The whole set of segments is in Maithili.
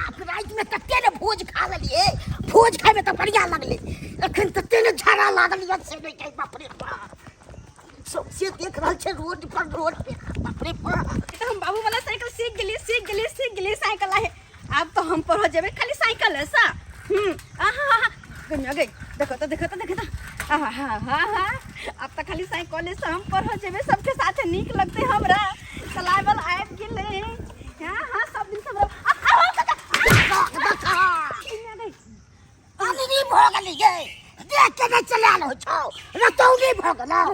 बाप, रातिमे तते ने भोज खा लेलियै, भोज खाइमे तऽ बढ़िआँ लगलै, एखन तते ने झाड़ा लागल यऽ से नहि कहै। बाप रे बाप, सौंसे देख रहल छै रोड पर, रोड पे। बाप रे बाप, तऽ हम बाबू वाला साइकिल सीख गेलियै, सीख गेलियै, सीख गेलियै साइकिल आहे। आब तऽ हम पढ़ऽ जेबै खाली साइकिल से। आहा हा, गनिया गई, देखो तो, देखो तो, देखो तो, आहा हा हा हा। आब तऽ खाली साइकिल से हम पढ़ऽ जेबै, सबके साथे नीक लगतै हमरा। चलाबल आबि गेलै। हाँ हाँ, सब दिन से हमरा आ, आ, आ, देखा। गनिया गई। अनरी भऽ गेली गे, देख के नहि चलायल होइ छौ, रतौनी भऽ गेलौ।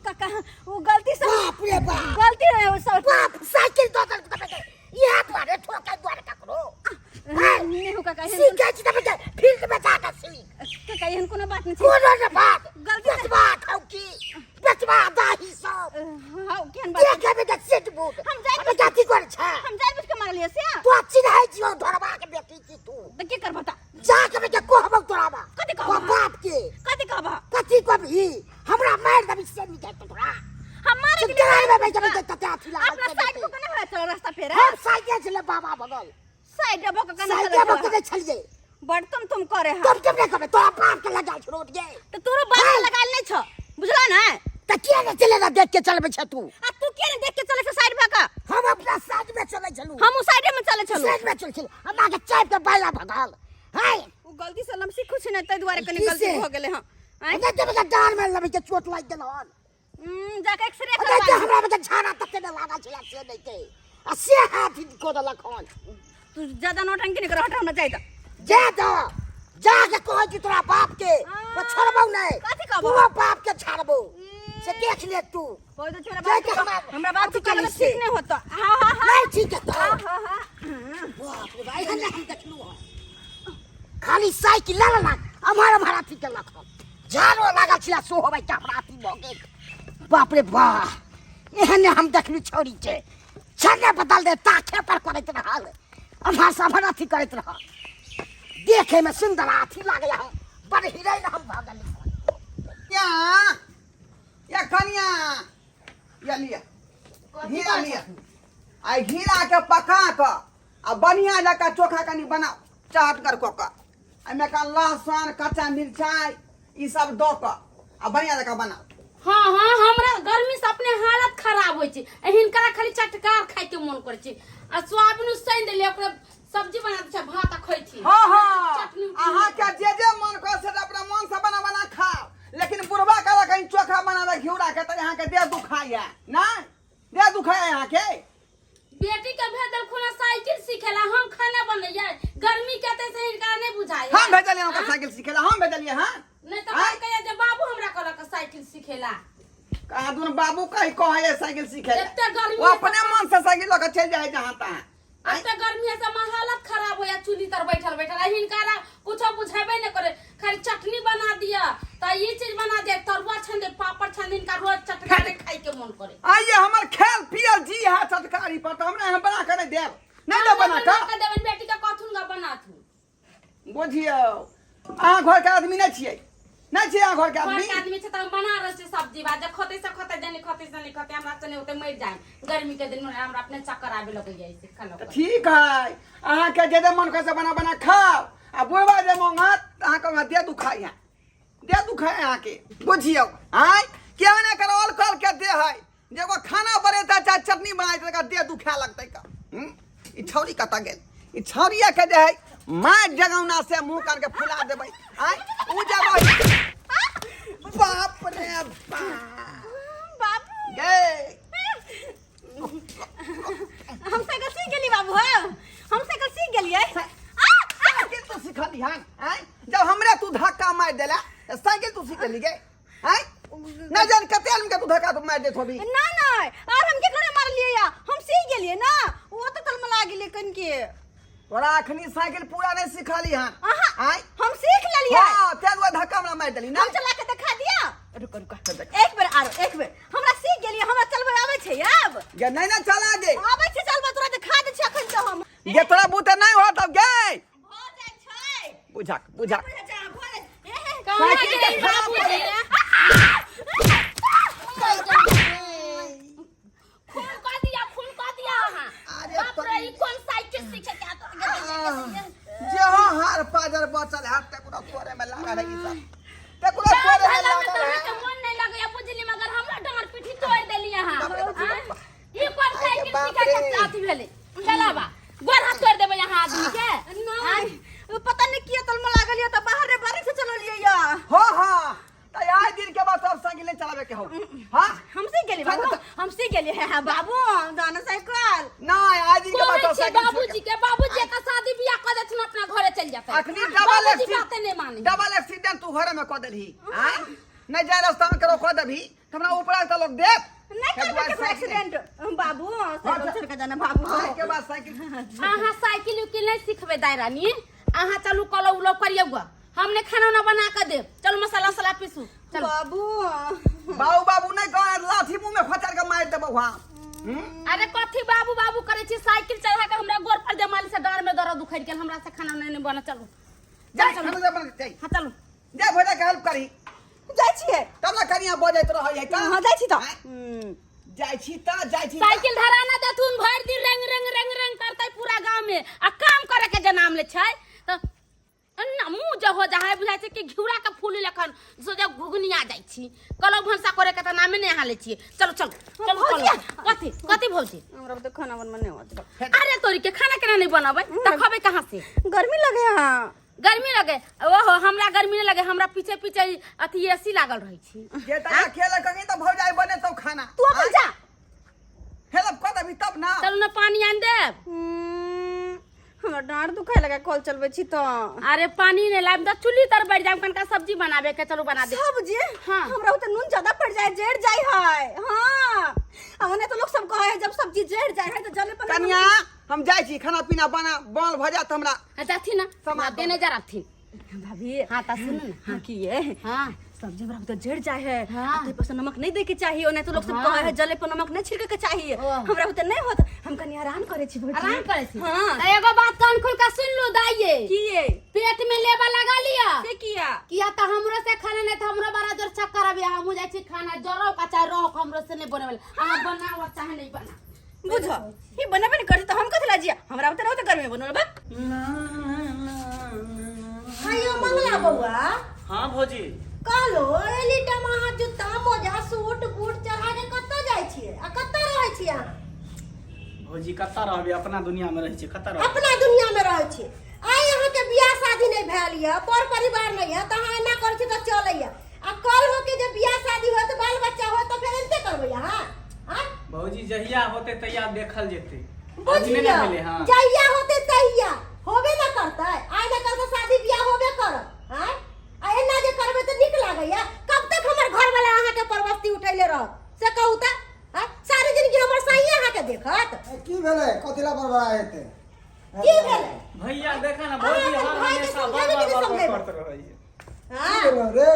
काका, ओ गलती से। बाप रे बाप, गलती रहे ओ सब। बाप, साइकिल दऽ देलक तऽ इएह दुआरे, ठोकै दुआरे ककरो। नहि हो काका, एहन सीखै छी तऽ फील्ड में जाके सीख। काका, एहन कोनो बात नहि छै। कोनो ने बात। गलती से- बेचबा खौकी, बेचबा दाही सब। हाँ, केहन बात? देखे में के सीट बूट। हम जाय- अबे कथी करै छै? हम जाय बुझ के मारलियै से। तो चिन्है छियौ, ढोरबा के बेटी छी तू। तऽ की करबह तऽ? जा के बेटे कहबौ तोरा बा। कथी कहबह? बाप के। कथी कहबह? कथी कहबही? हमरा मारि देबी से निकल तोरा। हम मारे के गाड़ में बैठ बैठ कते अथी लागल अपना छै साइड बेटी। को केना होय चल रास्ता फेर? हम साइकिल छलै बाबा बगल। साइड भऽ के केना साइकिल चलै भऽ के नहि छलियै। बड़ तुम तुम करे हा। तुम तुम नहि कहबै, तोरा बाप के लगाल छौ रोड गे। तऽ तोरो बाप के लगाल नहि छौ, बुझला ने? तऽ किया नहि चले ना, देख के चलबै छै तू? आ तू किया नहि देख के चलै छौ साइड भऽ के? हम अपना साइड में चलै छलहुँ। हम उ साइडे में चलै छलहुँ। साइड में चलै छलहुँ, हमरा के चापि के बायला भगल है। उ गलती से लमसी खुश नहि, ताहि दुआरे कनी की गलती से? भऽ गेलै। हँ आँय? नहि देबै के डाँड़ में लबै के चोट लागि गेल हन। जाके एक्सरे नहि करवा तऽ लिअ। हमरा के झाड़ा तते ने लागल छलै से नहि के आ से हाथ कऽ देलक हन। तू ज्यादा नौटंकी नहि कर, हट, हमरा जाय दऽ। जा दऽ, जा के कहै छी तोरा बाप के तो छोड़बौ नहि। कथी कहबौ? तोरा बाप के छाड़बौ से देख ले तू। कोई तो छोरा जाय बात के हमरा हमरा बाप अथी के करी से। ठीक नहि होतो। हाँ हाँ हाँ। नहीं ठीक है तो। हाँ हाँ हाँ। बाप रे बाप, एहन हम देखलहुँ हन। खाली साइकिल लऽ लेलक, अमहर अमहर अथी केलक हन, झाड़ो लागल छलै सो होबै के हमरा अथी भऽ गेल। बाप रे बाप, एहन हम देखलहुँ छौड़ी के छन्ने बदल दे ताखे पर करैत रहल, अमहर से अमहर अथी करैत रहल। देखे में सुंदर अथी लागै हम बड़ हीरोइन हम भऽ गेली। या या कनिया, या लिया घीरा लिया। आ घीरा के पका कऽ आ बढ़िया जकाँ चोखा कनि बनाउ, चहटगर कऽ कऽ, एहिमे का लहसुन, कच्चा मिरचाइ ई सब दऽ कऽ आ बढ़िया जकाँ बनाउ। हाँ हाँ, हमरा गर्मी से अपने हालत खराब होइ छै, हिनकरा खाली चटकार खाय के मन करै छै। आ सोयाबीन उसैन देलियै, ओकरे सब्जी बना दै छै, भात आ खैथिन। हाँ हाँ। चटनी उटनी। अहाँके जे जे मन करे से अपना मन से बना बना खाओ, लेकिन बुढ़वा कहलक कहीं चोखा बना दे घिउरा के तऽ अहाँके देह दुखाइया नहि? देह दुखाइया अहाँके? बेटी के भेज देलखुन साइकिल सीखेला, हम खाना बनैयै, गर्मी कते से हिनका नहि बुझाइ। हम भेजलियै हुनका साइकिल सीखेला? हम भेजलियै? हाँ। नहि तऽ आँय? कहैया जे बाबू हमरा कहलक साइकिल सीखेला। कहाँ दुनू बाबू कही कहै साइकिल सीखे? एते गर्मी वो अपने मन से साइकिल लऽ कऽ चलि जाइ जहाँ तहाँ। एते गर्मी से हमर हालत खराब हो या चूल्ही तर बैठल बैठल, आ हिनका कुछो बुझेबे नहि करे, खाली चटनी बना दिया त ई चीज बना दिया, तरुआ छान दे, पापड़ छान दे। हिनका रोज चटकारे खाय के मन करे। आइए हमर खेल पियल जी है चटकारी पर, तऽ हमरा यहाँ बना के नहि देब? नहि देब बना बना कऽ? के देबनि बेटी के, कथुन गा बनाथुन। बुझियौ, अहाँ घरके आदमी नहि छियै, नहि छियै अहाँ घरके घर आदमी। के आदमी छै तऽ हम बना रहल छी सब्जी भात, जे खतै से खतै, जे नहि खतै से नहि खतै। हमरा से नहि होतै, मरि जाए गर्मी के दिन में, हमरा अपने चक्कर आबे लगैया से खाना। तऽ ठीक है, अहाँके जे जे मन करे से बना बना खाउ, आ बुढ़बा जे मांगत तऽ अहाँके वहाँ देह दुखाइ है, देह दुखाइ अहाँके। बुझियौ, आँय किया नहि करल कल के देह है जे एगो खाना बनेतै चाहे चटनी बनेतै तकर देह दुखाए लगतै का। ई छौरी कतऽ गेल? ई छौरिया के जे है मारि जगौना से मुँह करके फुला देबै। आँय उ जे रही, बाप रे बाप। बाबू। गे। हम साइकिल सीख गेली बाबू, हो, हम साइकिल सीख गेलियै। साइकिल तू सिखली हन? आँय जब हमरे तू धक्का मारि देला तऽ साइकिल तू सिखली गे? आँय नहि जान कते आदमी के तू धक्का तू मारि देत होबी। ना ना, और हम केकरो मारलियै या? हम सीख गेलियै ना, ओ तऽ तलमला गेलियै कनिके। तोरा अखनी साइकिल पूरा नहीं सिखली हन। अहाँ। आँय हम सीख लेलियै। हाँ, तें दुआरे धक्का हमरा मारि देली ना। हम चला के देखा दिया? रुको रुको। देख। एक बेर आरो एक बेर। हमरा सीख गेलियै, हमरा चलबै आबै छै आब। गे नहीं ना चला गे। आबै छै चलबै, तोरा देखा दै छी अखन तऽ हम। गे तोरा बूते नहीं होत अब गे। भऽ जाइ छै। बुझाक बुझाक। बुझा जा, भऽ जाइ। हे, हे। कहाँ साइकिल के गेल खराब बाबू? करे। खून कऽ दिया, खून कऽ दिया अहाँ। अरे बाप रे, ई कोन साइकिल सीखे के आता? बड़ा जर बचल हाथ ते कोनो तोरे में लागल है ई सब ते कोनो तोरे में भला में लागल तो है अहाँके मन नहीं लगैया बुझली मगर हमरा डाँड़ पीठी तोड़ि देली अहाँ बाप रे बाप रे आँय? बाप। ई कोन आइ के साइकिल बाप सीखै के रे। अथी भेलै चलाबा गोर हाथ तोड़ि देबै अहाँ आदमी के नहीं पता नहीं किया तलमा लागल या त बाहर रे बारिश से चललियै या हाँ हाँ त आइ दिन के बाद सब साइकिल नहीं चलावे के हो हाँ हम सीख गेली बाबू हम सीख गेली है हाँ बाबू दाना साइकिल नहीं आइ दिन के बाद कहै सब छी साइकिल बाबूजी के बाबूजी के शादी बियाह कऽ देथिन अपना घरे चलि जेतै अखनी डबल बाबूजी बाते नहीं माने डबल एक्सीडेंट तू घरे में कऽ देलही आँय नहीं जाए रास्ता में करो कऽ देबही त हमरा ऊपर से लोग देख नहीं करबे केकरो एक्सीडेंट बाबू साइकिल छोड़ के जाना बाबू आइ के बाद साइकिल अहाँ साइकिल उकिल नहीं सिखबै दाइ रानी अहाँ चलू कलो उलो करियौ गऽ हमने खाना उना बना कऽ देब चलू मसाला उसाला पीसू चलू बाबू बाबू बाबू नहीं कह लाठी मुंह में खोचर के मार देबौ हां अरे कथी बाबू बाबू करै छी साइकिल चढ़ा के हमरा गोर पर जमाली से डाँड़ में दर्द उखड़ि गेल हमरा से खाना उना नहीं बना चलू जा खाना दे बना जाई हाँ चलू जा भोजा के हेल्प करी जाइ छियै तब ना कनिया बजैत रहै है का हाँ जाइ छी तऽ आँय? जाइ छी त जाइ छी त। साइकिल धरा ना देथुन भरि दिन रंग रंग रंग रंग करतै पूरा गांव में आ काम करे के जे नाम ले छै त ना मुंह जे हो जा है बुझाइ छै कि घिउरा के फूल लेखन सोझे घुघनिया जाइ छी कलौ भनसा करे के त नामे नहि अहाँ लै छियै चलू चलू चलू चलू कथी कथी भौजी हमरा तऽ खाना बनबऽ नहि होत अरे तोरी के खाना केना नहीं बनबै त खबै कहाँ से गर्मी लगे हाँ गर्मी लगे ओहो हमरा गर्मी नहीं लगे हमरा पीछे पीछे अथी एसी लागल रहै छी जे तोरा खेले कहीं त भौजाई बने तब खाना तू अपन जा हेल्प कर देबी तब ना चलू ना पानी आनि देब हमरा डाँड़ दुखाय लगा कल चलबै छी तऽ अरे पानी नहीं लाब तऽ चुल्ही तर बैठ जाब कनका सब्जी बनाबे के चलू बना दे सब्जी हाँ। हमरा ओते नून ज्यादा पड़ जाए जड़ जाए है हाँ हमने तो लोग सब कहे है जब सब्जी जड़ जाए है तो जले पर कनिया हम जाइ छी खाना पीना बना बनल भऽ जायत हमरा जाथिन ना समाज देने जा रहथिन भाभी हाँ तऽ सुनू ना हाँ की ये हाँ सब्जी हमरा तो जड़ जाए है हाँ। तो पर से नमक नहीं दे के चाहिए नहीं तो लोग सब हाँ। कहे है जले पर नमक नहीं छिड़के के चाहिए ओ। हमरा ओते नहीं होत हम कनी आराम करे छी भौजी आराम करै छी हाँ तऽ एगो बात कान खोल के सुन लू दाइये की ये पेट में लेबा लगा लिया से किया किया तऽ हमरो से खाना नहीं तऽ हमरो बड़ा जोर चक्कर आबे हमहूँ जाइ छी खाना जरो का चाहे रहो हमरो से नहीं बने वाला अहाँ बनाओ चाहे नहीं बना बुझो ई बनबे नहीं करती तो हम कथि लाजिया हमरा ओते रहो तो गर्मी बनल बा आयो मंगला बौआ हाँ भौजी कहलो एली टाइम अहाँ जूता मोजा सूट बूट चढ़ा के कतऽ जाइ छियै आ कतऽ रहै छियै अहाँ भौजी कतऽ रहबै अपना दुनिया में रहै छियै कतऽ रहबै अपना दुनिया में रहै छियै आइ अहाँके बियाह शादी नहि भेल यऽ पर परिवार नहि यऽ तऽ अहाँ एना करै छी तऽ चलैया आ कल हो के जे बियाह शादी होत बाल बच्चा होत तऽ फेर एनते करबै अहाँ आँय? भौजी जहिया होते तहिया देखल जेतै अभी नहि बुझलियै ने भेलै हाँ जहिया होते तहिया होबे न करतै आइ न कल तऽ शादी बियाह होबे करत आँय आ एना जे करबै तऽ नीक लागैया कब तक हमर घरवाला अहाँके परवस्ती उठैले रहत से कहू तऽ आँय? सारी जिंदगी हमर साइये अहाँके देखत ए, की भेलै कथी ला बड़बड़ा हेतै की भेलै भैया देखा ना अहाँ भौजी अपन हर भाइके हमेशा समझेबै बड़ कि नहि बड़ बड़ समझेबै? करत रहैया हाँ की भेलौ रे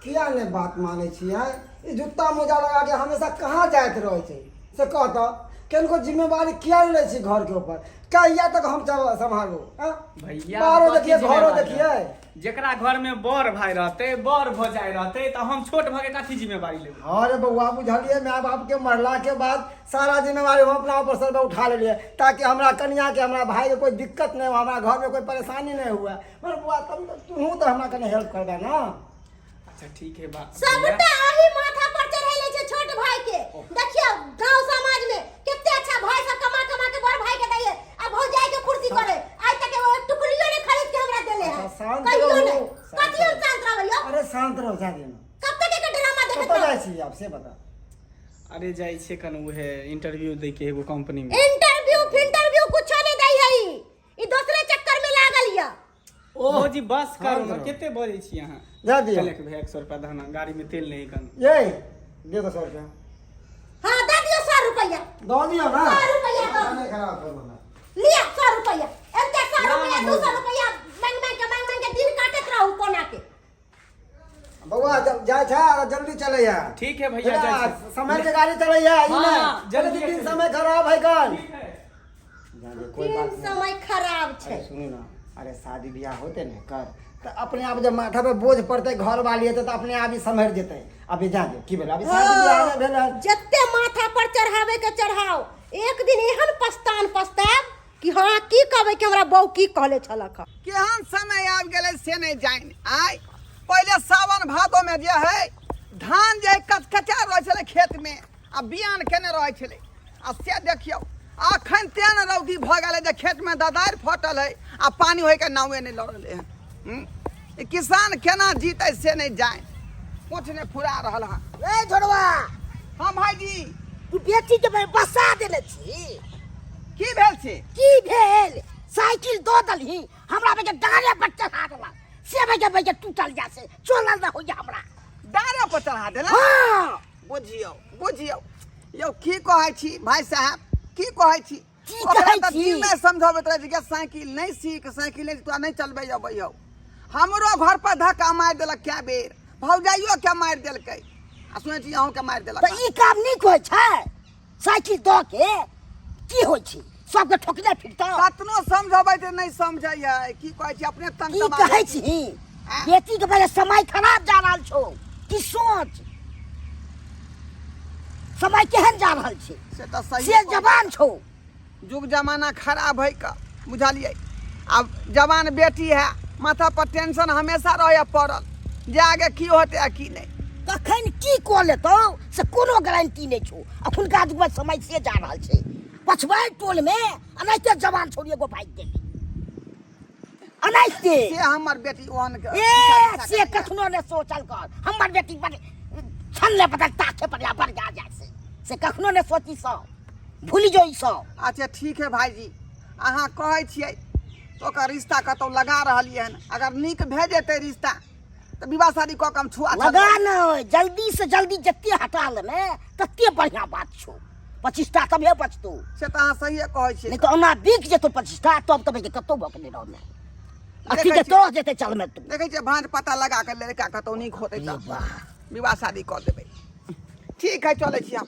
किया नहि बात मानै छियै ई जुत्ता मोजा लगा के हमेशा कहाँ जाइत रहै छै से कह तऽ केनको जिम्मेवारी किया नहि लै छी घरके ऊपर कहिया तक हम सम्हारू आँ? भैया बाहरो कथी देखिए घरो जिम्मेवारी देखिए रहतै? जेकरा घर में बड़ भाई रहते बड़ भौजाई रहते तऽ हम छोट भऽ के कथी जिम्मेवारी लेबै अरे बउआ बुझलिए माय बाप के मरला के बाद सारा जिम्मेवारी हम अपना ऊपर सर पे उठा लेलिए ताकि हमरा कनिया के हमरा भाई के कोई दिक्कत नहीं हो हमरा घर में कोई परेशानी नहीं हुआ मगर बउआ तब तू तो हमरा कने हेल्प करबे ना अच्छा ठीक है बा सबटा अही माथा पर चढ़ेले छै छोट भाई के देखियौ गांव समाज में कते अच्छा भाई सब कमा कमा के बड़ भाई के दैये आ भौजाई के कुर्सी करे आइ तक एगो टुकड़ियो ने खरीद के हमरा देले है अच्छा, शांत कहियो रहू, ने शांत कथी हम रहू। शांत रहबै यौ अरे शांत रहो जा देना कब तक एकर ड्रामा देखत कतऽ रहब जाइ छी आब से बता अरे जाइ छियै कन उहे इंटरव्यू दै के एगो कंपनी में इंटरव्यू फिंटरव्यू कुछो नहीं दै है ई। ई दोसरे चक्कर में लागल यऽ भौजी बस करू ना हाँ, कते बजै छी अहाँ जा दियौ चले के भैया 100 रुपया दहना गाड़ी में तेल नहीं कन ये दे दो 100 रुपया हाँ दे दियो 100 रुपया दऽ दियौ ना 100 रुपया दऽ नहीं खराब करू ना लिया 100 रुपया एते 100 ना, रुपया ना, 200 रुपया मांग मांग के मांग मांग के दिन काटत रहू कोना के बउआ जब जाइ छै आ जल्दी चलैया ठीक है भैया जाइ छी। समय के गाड़ी चलैया ई हाँ, नहीं जल्दी जल्दी दिन चलैया। समय खराब है कल ठीक है जाने कोई बात दिन नहीं समय खराब छै अरे सुनू ना अरे शादी बियाह होते ने कर तऽ अपने आप जब माथा पे बोझ पड़तै घर वाली हेतै तऽ अपने आप ही सम्हरि जेतै अभी जा दे की भेल अभी शादी बियाह नहि भेल हन। जते माथा पर चढ़ावे के चढ़ाओ एक दिन एहन पछतान पछताब कि हाँ की कहबै कि हमरा बहू की कहले छलक हँ। केहन समय आबि गेलै से नहि जानि। आइ पहिले सावन भादोमे जे है धान जे है कचकचा रहै छलै खेतमे आ बियान केने रहै छलै, आ से देखियौ अखन तेहन रौदी भऽ गेलै जे खेतमे ददारि फटल है आ पानि होइके नावे नहि लऽ रहलै हन। ई किसान केना जीतै से नहि जानि, कुछ नहि फुरा रहल हन। ए झोड़वा। हाँ भाईजी। तू बेटी के बसा देने छी। की भेल छै? की भेल? साइकिल दऽ देलही हमरा, बेटे डाँरे पर चढ़ा देलक, से बेटे बेटे टूटल जा से चलल न होइया हमरा। डाँरे पर चढ़ा देलक? हाँ। बुझियौ बुझियौ यौ, की कहै छी भाई साहब, की कहै छी? की ओकरा कहै तऽ छी? दिन नहि समझबैत रहै छै कि साइकिल नहि सीख, साइकिल नहि तोरा नहि चलबै अबै हौ। हमरो घर पर धक्का मारि देलक कए बेर, भौजाइयो के मारि देलकै आ सुनै छी अहूँ के मारि देलक। तऽ ई काम नीक होइ छै? साइकिल दऽ के की होइ छै? सबके ठोकने फिरतौ। कतनो समझबै तऽ नहि समझै है। की कहै छी अपने तंग की तबाह कहै होइ छी। छी? बेटी के पहिले समय खराब जा रहल छौ की सोच, समय केहन जा रहल छै से तऽ सही से जवान छौ। युग जमाना खराब है का बुझलियै। आब जवान बेटी है, माथा पर टेंशन हमेशा रहे पड़ल जे आगे की होते आ की नहि, कखन की कऽ लेतौ से कोनो गारंटी नहि छौ। अखुनका युगमे समय से जा रहल छै। पछुआरि टोलमे एनाहिते जवान छौड़ी एगो भागि गेलै एनाहिते। से हमर बेटी ओहन के ए से कखनो नहि सोचल कर, हमर बेटी बड़ छन ले पता ताके पर या बढ़ जा जा से कखनो नहि सोची, सब भूलि जो ई सब। अच्छा ठीक है भाईजी, अहाँ कहै छियै तऽ ओकर रिश्ता कतहु लगा रहलियै हन, अगर नीक भए जेतै रिश्ता तऽ विवाह शादी कऽ के हम छुआ लगा नहि, जल्दी से जल्दी जते हटा लेमे तते बढ़िया बात छौ, 25टा तबे बचतौ। से तऽ अहाँ सहिए कहै छियै। नहि तऽ ओना बिक जेतौ 25टा, तब तब कतौ भऽ के नहि रहमे अथी के तोड़ जेतै चलमे तू। देखै छियै भाँज पता लगा के लड़का कतौ नीक होतै तऽ विवाह शादी कऽ देबै। ठीक है, चलै छी हम।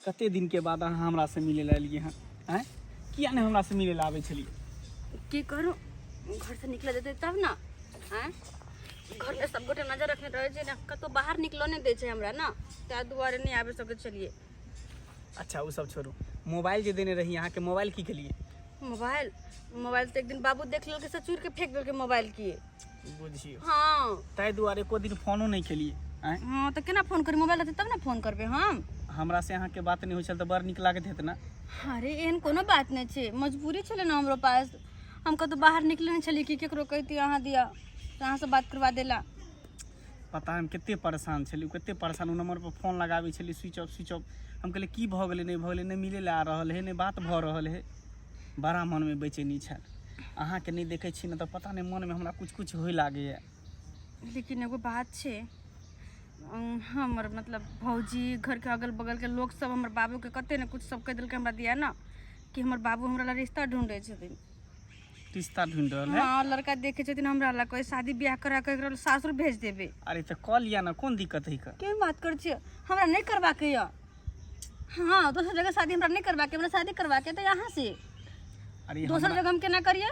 कते दिन के बाद अहाँ हमरा से मिले ला एलियै हन? आँय, किया नहि हमरा से मिले ला आबै छलियै? की करू, घर से निकले देते तब ना। आँय, घर में सब गोटे नजर रखने रहे छै ने, कतौ बाहर निकलो नहि दै छै हमरा ना, ताहि दुआरे नहि आबि सकै छलियै। अच्छा ओ सब छोड़ू, मोबाइल जे देने रही अहाँके, मोबाइल की केलियै? मोबाइल मोबाइल तऽ एक दिन बाबू देख लेलकै से चूर के फेंक देलकै मोबाइल की। बुझियौ। हाँ। ताहि दुआरे एको दिन फोनो नहि केलियै। आँय? हाँ तऽ केना फोन करी, मोबाइल रहतै तब ने फोन करबै हम। हमरा से अहाँके बात नहि होइ छल तऽ बड़ नीक लागैत हेत ने? अरे एहन कोनो बात नहि छै, मजबूरी छलै ने हमरो पास, हम कतहु बाहर निकले नहि छलियै कि केकरो कहितियै अहाँ दिअ तऽ अहाँसँ बात करवा देला। पता हम कते परेशान छलियै, कते परेशान। ओ नम्बर पर फोन लगाबै छलियै, स्विच ऑफ स्विच ऑफ। हम कहलियै की भऽ गेलै, नहि भऽ गेलै, नहि मिलै लए आ रहल है, नहि बात भऽ रहल है। बड़ा मनमे बेचैनी छल। अहाँके नहि देखै छी ने तऽ पता नहि मनमे हमरा किछु किछु होइ लागैए। लेकिन एगो बात छै, हमर मतलब भौजी घरके अगल बगलके लोक सब हमर बाबूके कते ने कुछ सब कहि देलकै हमरा दिया ने कि हमर बाबू हमरा ला रिश्ता ढूंढै छथिन। रिश्ता ढूंढ रहल है? हाँ, लड़का देखे छथिन हमरा ला, कोई शादी ब्याह करा के एकरा सासुर भेज देबे। अरे तऽ कऽ लिअ ने, कोन दिक्कत है? के बात करै छियै, हमरा नहि करबाके यऽ। हाँ, दोसर जगह शादी हमरा नहि करबाके, हमरा शादी करबाके तऽ यहाँ से। अरे दोसर जगह हम केना करियै?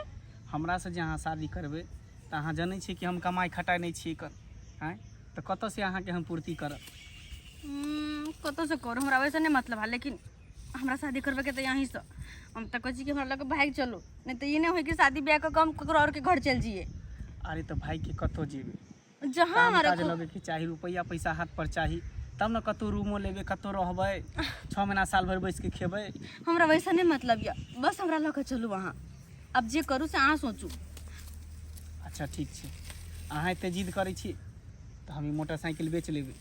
हमरा से जे अहाँ शादी करबै तऽ अहाँ जनै छियै कि हम कमाइ खटाइ नहि छियै कर, आँय, तऽ कतऽसँ अहाँके हम पूर्ति करब? कतऽसँ करू, हमरा वैसे नहि मतलब है, लेकिन हमरा शादी करबैके तऽ यहीँसँ। हम तऽ कहै छी कि हमरा लऽ कऽ भागि चलू, नहि तऽ ई नहि होइ कि शादी ब्याह कऽ कऽ हम ककरो आओरके घर चलि जइयै। अरे तऽ भागिके कतऽ जेबै? जहाँ काम हमरा काज रखू। लगैके चाही, रुपैआ पैसा हाथ पर चाही तब ने कतहु रूमो लेबै, कतहु रहबै, 6 महीना साल भरि बैस के खेबै। हमरा वैसा नहि मतलब यऽ, बस हमरा लऽ कऽ चलू अहाँ, आब जे करू से अहाँ सोचू। अच्छा ठीक छै, अहाँ एते जिद करै छी तऽ हम ई मोटरसाइकिल बेच लेबै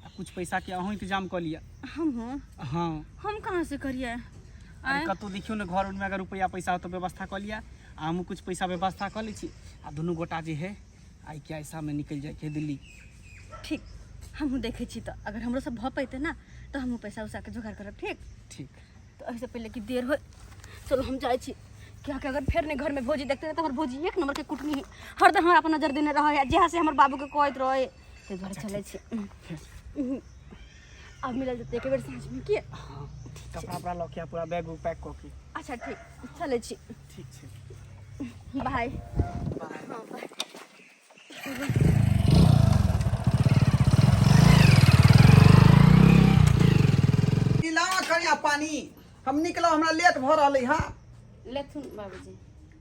आ कुछ पैसाके अहूँ इंतजाम कऽ लिअ। हमहूँ? हाँ। हम कहाँ से करियै? अरे कतहु देखियौ ने घर उरमे अगर रुपैआ पैसा हो तऽ व्यवस्था कऽ लिअ, आ हमहूँ कुछ पैसा व्यवस्था कऽ लै छी आ दुनू गोटा जे है आइ के ऐसामे निकलि जाइके है दिल्ली। ठीक, हमहूँ देखै छी तऽ अगर हमरो सब भऽ पेतै ने तऽ हमहूँ पैसा उसाके जोगाड़ करब। ठीक ठीक। तऽ एहिसँ पहिले कि देर हो, चलो हम जाइ छी, कियाकि अगर फेर नहि घरमे भौजी देखते तऽ हमर भौजी एक नम्बरके कुटनी है, हरदम हमरा पर नजर देने रहै है, जहाँ से हमर बाबूके कहैत रहै, ताहि दुआरे चलै छी। आब मिलल जेतै एक बेर साँझमे की? हाँ, कपड़ा उपड़ा लऽ के आ पूरा बैग उग पैक कऽ के। अच्छा ठीक, चलै छी। ठीक छै, बाय। बाय। हाँ बाय। चाह पानी हम निकलब हमरा लेट भऽ रहलै हँ लेथुन बाबूजी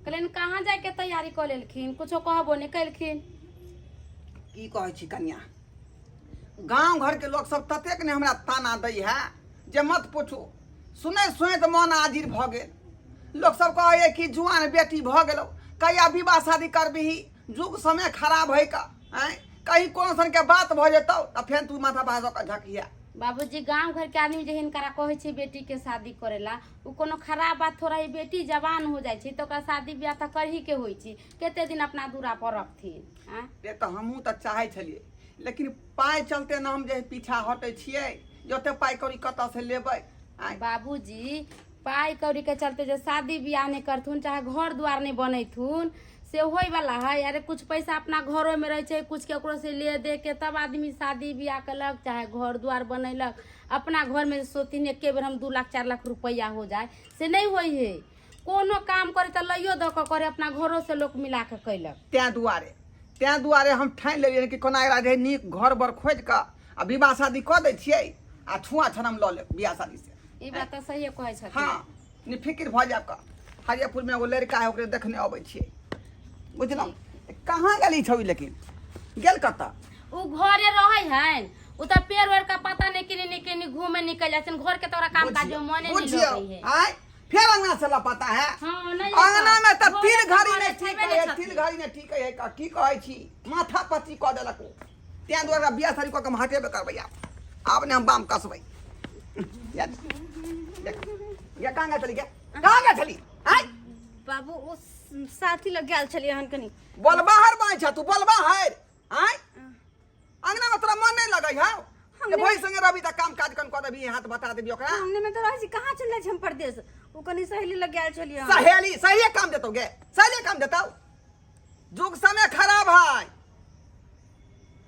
कहलियनि कहाँ जायके तैयारी कऽ लेलखिन कुछो कहबो नहि केलखिन की कहै छी कनिया गाँव घरके लोक सब ततेक ने हमरा ताना दै है जे मत पूछू सुनैत सुनैत मन आजिर भऽ गेल लोक सब कहैए कि जुआन बेटी भऽ गेलौ कहिया विवाह शादी करबिही जुग समय खराब है का आँय कहीं कोनो सनके बात भऽ जेतौ तऽ फेर तू माथा भाजऽ कऽ झकिया बाबूजी गांव घर के आदमी जे हिनकरा कहै छै बेटी के शादी करेला ओ कोनो खराब बात थोड़ा है बेटी जवान हो जाइ छै तऽ ओकरा शादी ब्याह तऽ करही के होइ छै कते दिन अपना दूरा पर रखथिन आँय से तऽ हमहूँ तऽ चाहै छलियै लेकिन पाइ चलते ने हम जे पीछा हटै छियै जे ओते पाइ कौड़ी कतऽसँ लेबै आँय बाबूजी पाइ कौड़ी के चलते जे शादी बियाह नहि करथुन चाहे घर द्वार नहि बनैथुन से होय वाला है। अरे कुछ पैसा अपना घरो में रहे छै, कुछ केकरो से ले दे के तब आदमी शादी बियाह केलक चाहे घर द्वार बनेलक। अपना घर में सोचथिन एके बेर हम 2 लाख 4 लाख रुपया हो जाए, से नहीं होय है। कोनो काम करे तऽ लइयो दऽ कऽ करे, अपना घरो से लोक मिला के कैलक। तैं दुआरे हम ठानि लेलियै कि कोना एकरा जे नीक घर बर खोजि कऽ आ विवाह शादी कऽ दै छियै आ छुआ छनम लऽ लेब बियाह शादी से। ई बात तऽ सहिए कहै छथिन। हाँ, निफिकिर भऽ जायब कऽ। हरियरपुर में एगो लड़का है, ओकरे देखने अबै छियै, बुझलहुँ? कहाँ गेली छौड़ी लेकिन गेल कतऽ? उ घरे रहै हन, उ तऽ पेड़ वेड़ का पता नहि केने नहि केने घूमे निकल जाइ छन, घर के तोरा काम काज में मने नहीं बुझियौ, लगै है। आँय फेर अंगना से लपता है। हाँ, नहीं अंगना में तऽ घरे तिल तऽ घड़ी घरे नहीं ठीक छेबे है, नहि तिल छथिन। घड़ी नहीं ठीक है, की कहै छी माथा पच्ची कऽ देलक ओ। तैं दुआरे बियाह शादी कऽ के हम हटेबे करबै आब। आब ने हम बाम कसबै। या या कहाँ गेल छली गे? कहाँ गेल छली? आँय? बाबू ओ साथी लग गेल छलियै हन कनी। बोल बाहर बाँय छ तू, बोल बाहर। आँय? अंगना में तोरा मन नहीं लगै हौ? जे भाई संगे रहबी तऽ काम काज कन कऽ देबी, हाथ बता देबी ओकरा। अंगने में तऽ रहै छी, कहाँ चलि जाइ छी हम परदेश? ओ कनी सहेली लग गेल छलियै हन। सहेली, सहेलिये काम देतौ गे, सहेलिये काम देतौ। जुग समय खराब है।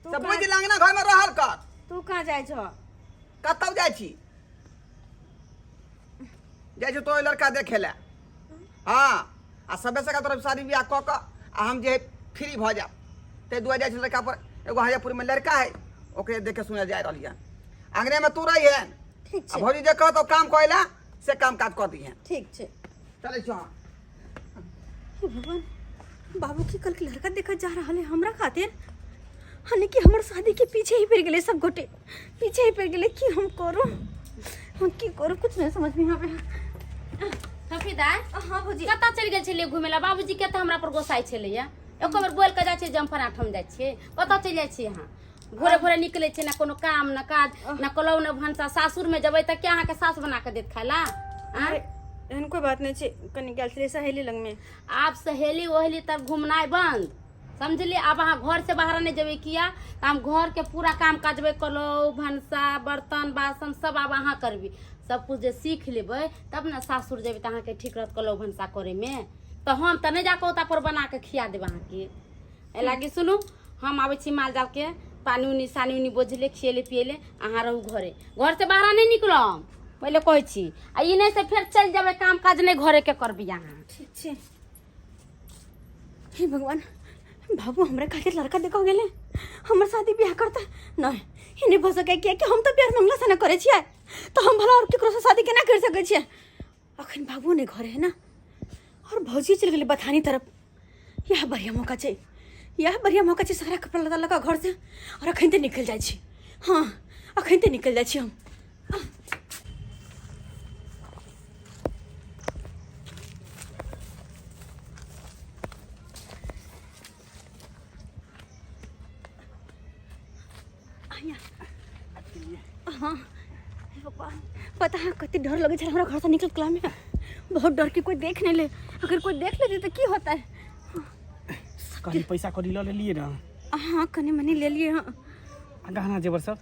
तू तऽ कहाँ बुझि अंगना घर में रहल कर। तू कहाँ जाइ छह? कतौ जाइ छी? जाइ छी तो लड़का देखे लए। हाँ, आ सबे से तोरा शादी बियाह कऽ कऽ आ हम जे फ्री भऽ जायब। ताहि दुआरे जाइ छी लड़का पर, एगो हरियापुर में लड़का है, ओकरे देखे सुने जा रहलियै। अंगने में तू रही है। ठीक आ छै। भौजी जे कहतौ काम करै लए से काम काज कऽ दिहे। ठीक छै। चलै छी हम। हे भगवान, बाबू की कल के लड़का देखा जा रहा है हमरा खातिर, हानि कि हमर शादी के पीछे ही पड़ गेले, सब गोटे पीछे ही पड़ गेले। की हम करू, हम की करू, कुछ नहीं समझ में आवे। सफीदाय, हाँ भौजी। कतऽ चलि गेल छलियै घुमै लए? बाबूजी के तऽ हमरा पर गोसाइ छलैया, एको बेर बोल के जाइ छियै जम्फर आठम जाइ छियै, कतऽ चलि जाइ छियै अहाँ? भोरे भोरे निकलै छियै, ना कोनो काम ना काज, ना कलौ ना भनसा। सासुर में जेबै तऽ के अहाँके सास बना के देत खाय ला? अरे एहन कोई बात नहीं छै, कनी गेल छलियै सहेली लग में। आब सहेली ओहेली तब घुमनाइ बंद, समझलियै? आब अहाँ घर से बाहर नहि जेबै, किया तऽ हम घर के पूरा काम काजबै, कलौ भनसा बर्तन बासन सब आब अहाँ करबी। सब कुछ जे सीख लेबै तब ने सासुर जेबै तऽ अहाँके ठीक रहत कलौ भनसा करैमे। तऽ हम तऽ नहि जाकऽ ओतऽ पर बना के खिया देब अहाँके। एहि लागी सुनू, हम आबै छी माल जाल के पानी उनी सानी उनी बोझले खिएले पिएले, अहाँ रहू घरे, घर से बाहर नहि निकलब पहिले कहै छी। आ ई नहि से फेर चलि जेबै, काम काज नहि घरे के करबै अहाँ। ठीक छै। हे भगवान, बाबू हमरा खातिर लड़का देखो गेले, हमर शादी ब्याह करता नहीं, ई नहीं भऽ सकै, किया कि हम तऽ प्यार मंगला से ना करै छियै, तऽ हम भला और केकरो से शादी केना कर सकै छियै? अखन बाबू नहीं घरे है ना, और भौजी चलि गेलै बथानी तरफ। यह बढ़िया मौका छै, यह बढ़िया मौका छै, सारा कपड़ा लत्ता लऽ कऽ घर से और अखन ते निकलि जाइ छी। हाँ, अखन ते निकलि जाइ छी हम। हाँ हे भगवान, पता है कते डर लगे छल हमरा घर से निकल कला में, बहुत डर कि कोई देख नहीं ले, अगर कोई देख लेते तो की होता है। कहीं पैसा कौड़ी लऽ लेलियै ने? हाँ कनी मनी ले लिए। हाँ। आ गहना जेवर सब?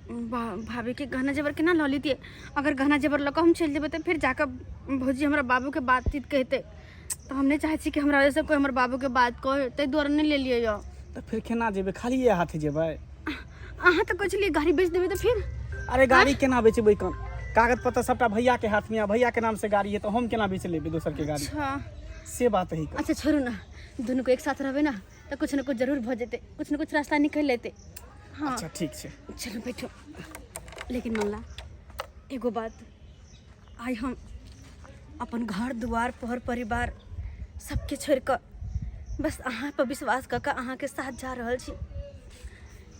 भाभी के गहना जेवर केना लऽ लेतियै? अगर गहना जेवर लऽ कऽ हम चलि जेबै तऽ फेर जाकऽ भौजी हमरा बाबूके बातचीत कहतै, तऽ हम नहि चाहै छी कि हमरा वजहसँ कोइ हमर बाबूके बात कहै, ताहि दुआरे नहि लेलियै यऽ। तऽ फेर केना जेबै, खालिए हाथे जेबै? अहाँ तऽ कहै छलियै गाड़ी बेच देबै तऽ फेर? अरे गाड़ी केना बेचबै कन, कागज पत्तर सबटा भैया के हाथ में आ, भैया के नाम से गाड़ी है, तऽ हम केना बेच लेबै दोसर के गाड़ी? अच्छा से बात है। अच्छा छोड़ू ना, दुनू को एक साथ रहबै ना तऽ कुछ न कुछ जरूर भऽ जेतै, कुछ न कुछ रास्ता निकलि लेतै। हाँ अच्छा ठीक छै, चलू बैठो। लेकिन मंगला एगो बात, आइ हम अपन घर दुआर पर परिवार सबके छोड़ि कऽ बस अहाँ पर विश्वास कऽ कऽ अहाँके साथ जा रहल छी।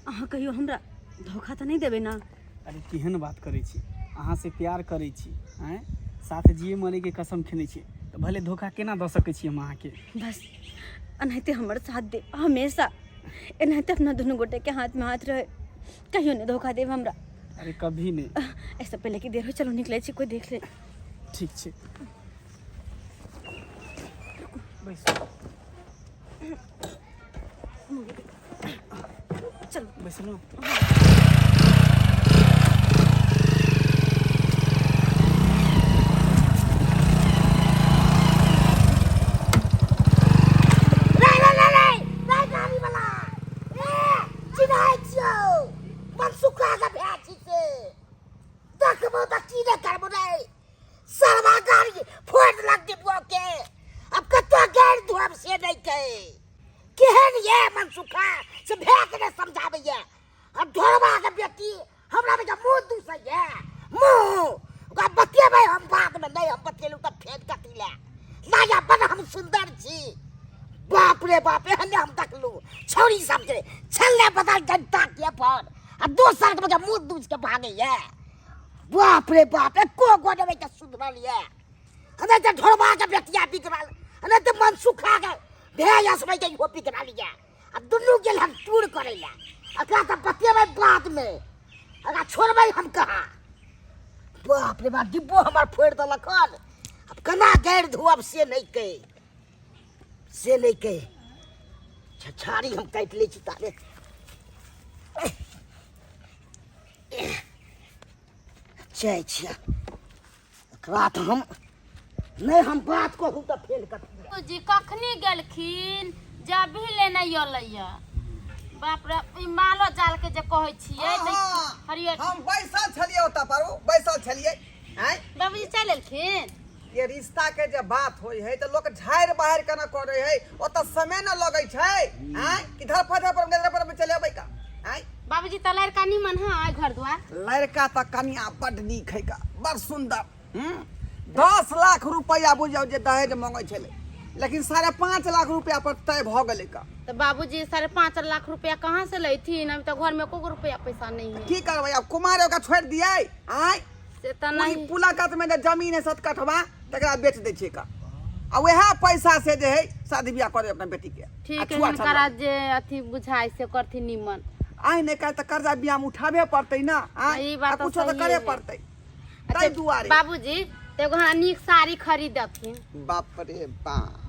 अहाँ कहियो हमरा धोखा तऽ नहि देबै ने? अरे केहन बात करै छी, अहाँ से प्यार करै छी, आँय, साथ जिए मरैके कसम खेने छी, तऽ भले धोखा केना दऽ सकै छी हम अहाँके? बस एनाहिते हमर साथ देब हमेशा, एनाहिते अपना दुनू गोटेके हाथमे हाथ रहै, कहियो नहि धोखा देब हमरा। अरे कभी नहि। एहिसँ पहिले कि देर हो, चलू निकलै छी, कोइ देख ले। ठीक छै, बैसू। चलू बैसलहुँ। रे रे रे रे रे गाड़ी वाला ए चिन्है छियौ, मनसुखा के भाय छी से। देखबो तऽ की नहि करबो रे, सरवा गाड़ी फोड़ देलक डिब्बो के। अब कतऽ गाड़ि धोब से नहि के। केहन ये मनसुखा से भाय के नहि समझाबैया। आ ढोरबा के बेटी हमरा बेटा मुँह दूसैया मुँह, ओकरा बतेबै हम बादमे। नहि हम बतेलहुँ तऽ फेर कथी लए लाया बड़ हम सुन्दर छी। बाप रे बाप, एहने हम देखलहुँ छौड़ी सबके छलने बदल जनता के पर आ दोसर के बच्चा मुँह दूस के भागैया। बाप रे बाप, एको गो नहि के सुधरल ये। नहि तऽ ढोरबा के बेटिया बिगड़ल, नहि तऽ मनसुखा के भेया समय के इहो बिगड़ल ये। आ दुनू गेल हम टूर करै लए। एकरा तऽ बतेबै बादमे, एकरा छोड़बै हम कहाँ? बाप रे बाप, डिब्बो हमर फोड़ि देलक हन। आब केना गाड़ि धोअब से नहि कहि, से नहि कहि। छछाड़ी हम काटि लै छी ताबे। जाइ छियै एकरा तऽ हम नहि, हम बात कहू तऽ फेल कथी। जी कखनी गेलखिन जब भी लेने अयलैया। बाप रे, ई मालो जाल के जे कहै छियै तऽ हरियर। हम बैसल छलियै ओतऽ पर, ओ बैसल छलियै। आँय बाबूजी चलि एलखिन। ये रिश्ता के जे बात होइ है तऽ लोक झाड़ि बाहर केना करै है, ओतऽ समय न लगै छै। आँय कि धरफड़ धरफड़ धरफड़ में चलि अबै का? आँय बाबूजी तऽ लड़का निमन है घर द्वार? लड़का तऽ कनिया बड नीक है का, बड़ सुंदर। 10 लाख रुपया बुझियौ जे दहेज मंगै छलै, लेकिन 5.5 लाख रुपया पर तय भऽ गेलै का। तऽ बाबूजी 5.5 लाख रुपया कहाँ से लैथिन? अभी तऽ घर में एको गो रुपया पैसा नहीं है। की करबै आब, कुमार ओकरा छोड़ि दियै? आँय से तऽ नहीं। पुला कात में जे जमीन है 7 कठवा, तकरा बेच दै छियै का, आ वएह पैसा से जे है शादी बियाह करे अपना बेटी के। ठीक है, हिनकरा जे अथी बुझाइ से करथिन निमन। आइ नहि काल्हि तऽ कर्जा बियाह में उठाबे पड़तै ना। आँय ई बात आ कुछो तऽ सही करे है। पड़तै, ताहि दुआरे। बाबूजी तऽ एगो हमरा नीक साड़ी खरीद देथिन। बाप रे बाप,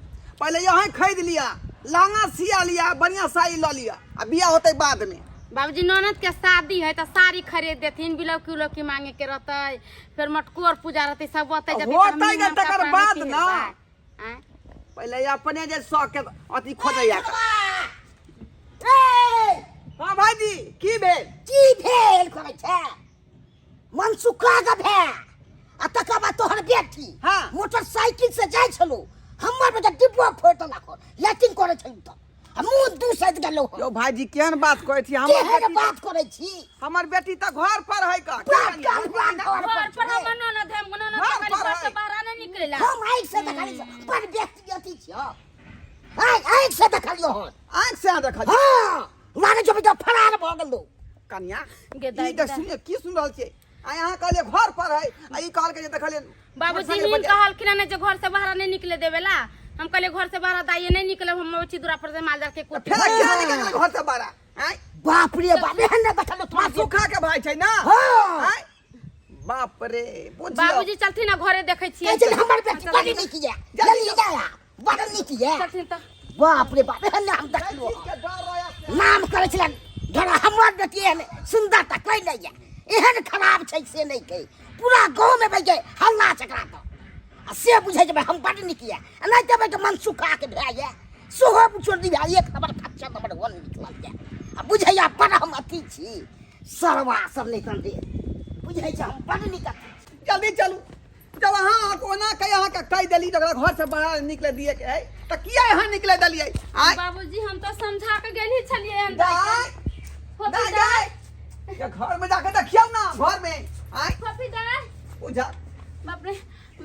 पहिले यहाँ खरीद लिया, लहंगा सिया लिया, बढ़िया साड़ी लऽ लिया, आ बियाह होतै बाद में। बाबूजी ननद के शादी है तऽ साड़ी खरीद देथिन, बिलौकी उलौकी मांगे के रहतै, फेर मटकोर पूजा रहतै, सब ओतै जेतै। होतै ने तकर बाद ना। पहिले अपने जे शौक के अथी खोजैया। हाँ भाईजी, की भेल? की भेल करै छै मनसुखा के भे आ तकर बाद तोहर बेटी। हाँ। मोटरसाइकिल से जाइ छलू, हमर बेटा डिब्बो फोड़ि देलक, लैट्रिन करै छलू तऽ आ मुँह दूसैत गेलौ। यौ भाईजी, केहन बात कहै छी? हमर केहन बेटी बात करै छी? हमर बेटी तऽ घर पर है का। बाप काल बाप घर घर पर पर हमर ननद है, हमर ननद घर तऽ खाली पर घर से है। बाहर नहि निकलेला। हम आँखि से देखलियै, बड़ व्यक्ति अथी छियौ, आँखि से देखलियौ हन। आँखि से अहाँ देखलियै? हाँ, लागै छौ बेटा फरार भऽ गेलौ। कन्या गे दाइ, ई देख दाइ। सुनिए, की सुन रहल छियै? आ अहाँ कहलियै घर पर है, आ ई कहलकै जे देखलियै बाबूजी। मोटरसाइकिल हिन पर। कहलखिन हन जे घर से बाहर नहि निकले देवेला। हम कहलियै घर से बाहर दाइये नहि निकलब, हम अबै छी दूरा पर से माल जाल के कुटी। फेर किया निकल गेलै घर से बाहर? आँय बाप रे बाप, एहन नहि देखलियौ तोरा। सुखा के भाई छै ना? हाँ। आँय बाप रे, बुझियौ। बाबूजी चलथिन ना, घरे देखै छियै। कहै छै हमर बेटी बड़ नीक ये, जल्दी जा, बड़ नीक ये। चलथिन तऽ। बाप रे बाप, एहन नहि हम देखलियौ। के डर रहै नाम करै छलै धरा, हमर बेटी एहन सुन्दर तऽ कोइ नहि ये, एहन खराब छै से नहि कहि। पूरा गाँवमे भाइ हल्ला छै एकरा तऽ, आ से बुझै छै भाइ हम बड़ नीक ये। आ नहि देबै तऽ मन सुखा के भए ये सेहो चोरी भए एक नंबर खच्चर नंबर वन निकलल ये। आ बुझैया बड़ हम अथी छी, सरवा सब नहि तन रे, बुझै छै हम बड़ नीक अथी छी। जल्दी चलू। जब अहाँ ओना कहि अहाँके कहि देली तऽ ओकरा घर से बाहर निकले दिए के है, तऽ किया अहाँ निकले देलियै? आँय बाबूजी, हम तऽ समझा के गेल ही छलियै हन। दाइ फोफी दाइ दाइ दाइ, ये घर में जाके देखियौ ना घर में। आँय फोफी दाइ बुझा बाप रे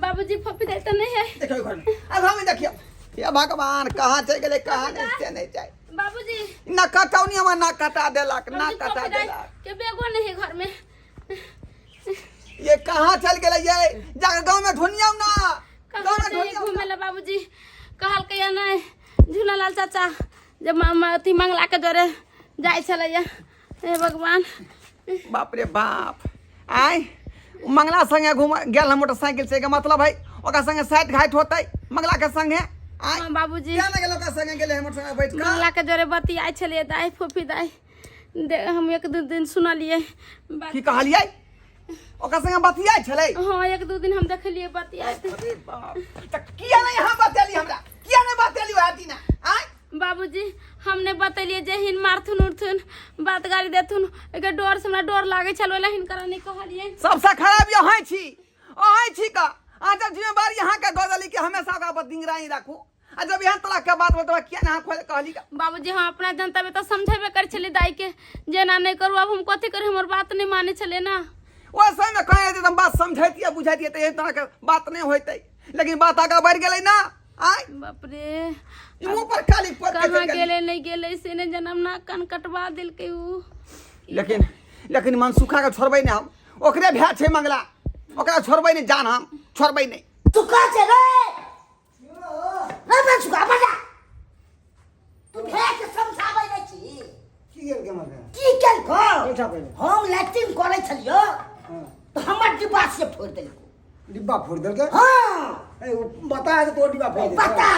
बाबूजी फपी दाई तो नहीं है। देखियो घर में, आ घर में देखियो। हे भगवान, कहाँ चल गेलै, कहाँ नहीं से नहीं जाए। बाबूजी ना कटौनी हमर ना कटा देलक, ना बाबूजी, कटा फफी दाई देलक। के बेगो नहीं है घर में। ये कहाँ चल गेलै ये? जाके गाँव में ढूंढियौ ना, गाँव कहाँ में जाइए ढूंढियौ। घूमे ला बाबूजी? कहल के नहीं झूलालाल चाचा जे अथी मंगला के जोरे जाइ छलैया। हे भगवान, बाप रे बाप, आय मंगला संगे घूम गेल हम मोटरसाइकिल से, एकर मतलब है ओकरा संगे साइड घाट होतै मंगला के संगे। आय हाँ बाबूजी, किया ना गेल ओकरा संगे गेलै हम मोटरसाइकिल बैठ कऽ? मंगला के जोरे बतियाइ छलियै दाइ फूफी दाइ, हम एक दू दिन सुनलियै बात। की कहलियै? ओकरा संगे बतियाइ छलै? हाँ, एक दू दिन हम देखलियै बतियाइत। अरे बाप, तऽ किया नहीं अहाँ बतेली हमरा? किया नहीं बतेली वएह दिना? आय बाबूजी, हम नहि बतेलियै जे हिन मारथुन उरथुन बात गाली देथुन, एकर डर से हमरा डर लागै छल, ओहि लए हिनकरा नहि कहलियै। सबसे खराब अहाँ छी, अहाँ छी का अहाँ जब जिम्मेवारी अहाँके दऽ देली कि हमेशा ओकरा पर निगरानी राखू, आ जब एहन तरह के बात बतबा किया नहीं अहाँ खोल कहली का? बाबूजी, हम अपना जनता में तऽ समझेबे करै छलियै दाई के जे एना नहि करू, आब हम कथी करी, हमर बात नहि मानै छलै ना। ओहि समय में कहे हम बात समझैतियै बुझैतियै तऽ एहन तरह के बात नहि होइतै, लेकिन बात आगाँ बढ़ि गेलै ना। आय बाप रे, ई मुँह पर काली पोत के कहाँ चलि गेलै। गेलै नहि गेलै से नहि जनम, ना कान कटवा देलकै उ। लेकिन लेकिन मनसुखा के छोड़बै नहि हम, ओकरे भाय छै मंगला, ओकरा छोड़बै नहि, जान हम छोड़बै नहि। तू कहाँ छै रे? रे मनसुखा, बजा। तू भाय के समझाबै नहि छी। की गेल के मगर? की केलको? बैठा पहिले। हम लैट्रिन करै छलियो तऽ हमर डिब्बा से फोड़ि देलको। डिब्बा फोड़ि देलकै? हाँ। ए, ओ बता जे तोहर डिब्बा फोड़ि देलकै। बता,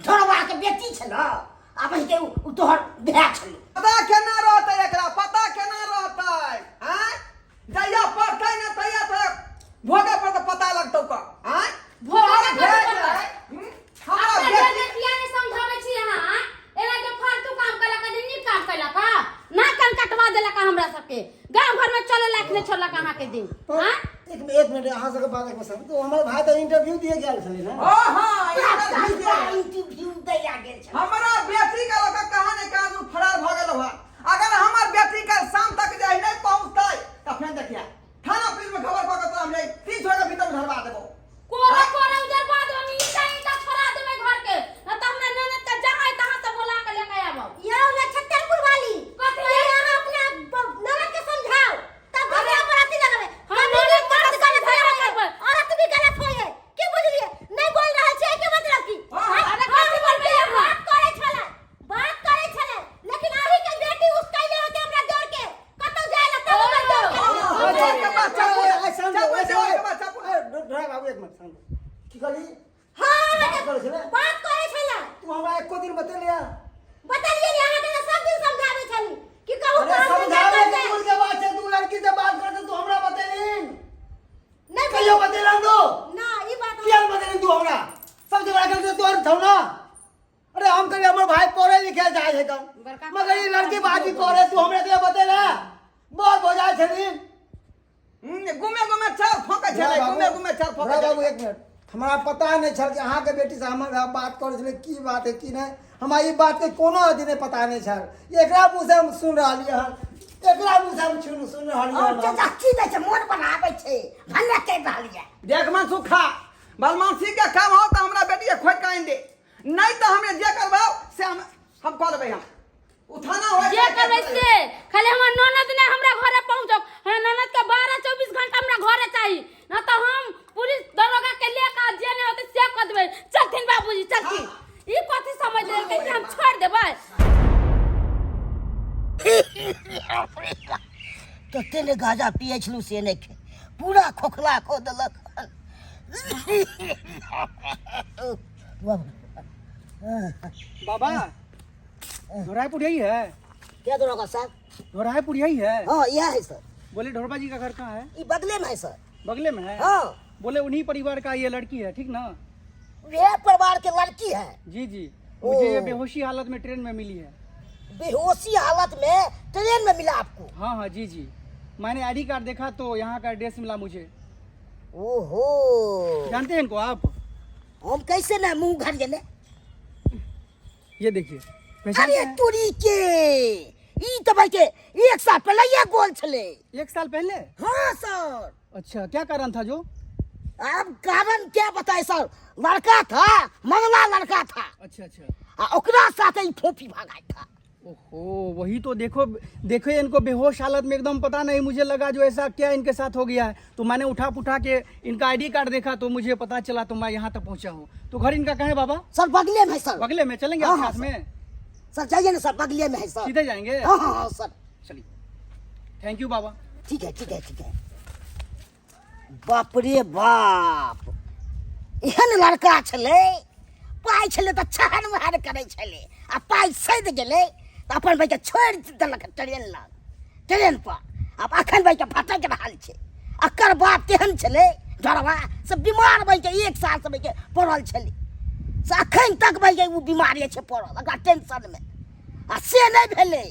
ढोरवा के बेटी छल, आब के उ तोहर भाय छल। पता केना रहतै एकरा, पता केना रहतै? आँय, जहिया पढ़तै ने तहिया तोरा भोगे पर तऽ पता लगतौ का। आँय, भोगे तोहर पर भाय पता जे है, हम्म? हमरा अपना बेटी घर में किया नहीं समझाबै छी अहाँ? एना के फालतू काम केलक, जे नीक काम केलक, हा ना कान कटवा देलक हमरा सबके, गांव घर में चले लायक नहीं छोड़लक अहाँ के दिन। तो हाँ? एक मिनट, अहाँ सबके बात एक मिनट। तो हमर भाई तऽ इंटरव्यू दिए गेल छलै ने। ओ हाँ, इंटरव्यू दिए। इंटरव्यू दैया गेल छलै। हमरा बेटी के लऽ कऽ कहाँ ने कहाँ फरार भऽ गेल हँ। अगर हमर बेटी के शाम तक जे नहीं पहुँचतै तऽ फेर देखिया थाना पुलिस में खबर कऽ के तोरा हम 3 छोड़ के भीतर में धरवा देबो। कोरा कोरा उधर बाद में ईटा ईटा छोड़ा देबै घर के, न तऽ हमरा ननद के जहाँ है तहाँ से बोला के लेके आबब। यौ नक्षत्रपुर वाली, कथी? पहिले अहाँ अपना ननद के समझाओ तब अरे, घरवा पर अथी लगबै। हम कभी ननद भी के मर्द गलत समझेबे होय, करबै। औरत भी गलत होय, की बुझलियै? नहि बोल रहल छियै के मतलब की? हाँ, हाँ, अरे कथी बोलबै अहाँ? बात करै छलै, बात करै छलै, लेकिन अही के बेटी उसकैले होते हमरा दौड़ के कतौ जाय ला तब हमर दौड़ के। ओ, दौड़ के बाद चाकू, ए, शांत हो, चाकू, ए, दौड़ के बाद चाकू। ए, ड्राइवर बाबू, एक मिनट शांत हो। की कहली? हाँ, बात करै छलै? बात करै छलै। तू हमरा एको दिन बतेलिया? बतेलियै ने अहाँके तऽ सब दिन समझाबै छली कि कहू अरे काम धंधा समझाबै के करतै। दूर के बात छै, तू लड़की से बात करते तू हमरा बतेली? नहीं कहियो बतेला तू? ना, ई बात हम- किया नहीं बतेली तू हमरा? सबसे बड़ा गलती तोहर छौ ना। अरे हम कहिए हमर भाई पढ़े लिखे जाए है कम, बड़का मगर ई लड़की बाजी करे तू हमरा के बतेला? बहुत हो जाए छली। घुमे घुमे चार फोके छलै, घुमे घुमे चार फोके बाबू छलै। एक मिनट, हमरा पता नहीं छल कि अहाँके बेटी से हमर भाई बात करै छलै, की बात है की नहीं, हमरा ई बात के कोनो अथी नहीं पता नहीं छल। एकरा मुँह से हम सुन रहलियै हन, एकरा मुँह से हम सुन रहलियै और हन। चाचा की दै छै, मोन बनाबै छै, भन्ने कहि रहलियै। देख मनसुखा, बदमाशी के काम हो तऽ हमरा बेटी के खोजि कऽ आनि दे, नहीं तऽ हमरे जे करबाओ से हम कऽ देबै। हम उठाना होय जे करबै से, खाली हमर ननद ने हमरा घरे पहुंचो। हमरा ननद के 12-24 घंटा हमरा घरे चाही, न तऽ हम पुलिस दरोगा के ले के जे नहीं होतै से कऽ देबै। चलथिन बाबूजी, चलथिन। ई कथी समझ लेलकै कि हम छोड़ देबै? तते ने गाजा पियै छलहुँ से नहि खे, पूरा खोखला कऽ देलक। बाबा, ढोरायपुर यही है? क्या दरोगा साहब? ढोरायपुर यही है? हाँ, यह है सर। बोले ढोरबा जी का घर कहाँ है? ये बगले में है सर। बगले में है? हाँ। बोले उन्हीं परिवार का ये लड़की है, ठीक ना? वे परिवार के लड़की है। जी जी, मुझे ये ओ। बेहोशी हालत में ट्रेन में मिली है। बेहोशी हालत में ट्रेन में मिला आपको? हाँ हाँ जी जी, मैंने आईडी कार्ड देखा तो यहाँ का एड्रेस मिला मुझे। ओहो, जानते हैं इनको आप? हम कैसे ना मुंह घर गेले। ये देखिए, पहचानते अरे हैं? तोरी के, ई तो भाई के 1 साल पहले ये गोल छले। 1 साल पहले? हाँ सर। अच्छा, क्या कारण था जो? अब कारण क्या बताए सर, लड़का था, मंगला लड़का था। अच्छा अच्छा। आ ओकरा साथे ई फोफी भागाई था। ओहो, वही तो देखो देखो इनको बेहोश हालत में एकदम, पता नहीं मुझे लगा जो ऐसा क्या इनके साथ हो गया है, तो मैंने उठा पुठा के इनका आईडी कार्ड देखा तो मुझे पता चला, तो मैं यहाँ तक पहुँचा हूँ। तो घर इनका कहाँ है बाबा? सर बगले में है सर। बगले में चलेंगे? हाँ, आप हाँ, साथ में सर जाइए ना सर, बगले में है सर। सीधे जाएंगे? हाँ हाँ हाँ सर। चलिए, thank you बाबा। ठीक है ठीक है ठीक है। बाप रे बाप, एहन लड़का छलै, पाइ छलै तऽ छहन वहन करै छलै, आ पाइ सधि गेलै तऽ अपन भाइके छोड़ि देलक ट्रेन लग, ट्रेन पर। आब अखन भाइके भटकि रहल छै। एकर बाप तेहन छलै डरवा से बीमार भाइके 1 साल से भाइके पड़ल छलै, से अखन तक भाइके ओ बीमारी छै पड़ल, ओकरा टेंशनमे, आ से नहि भेलै,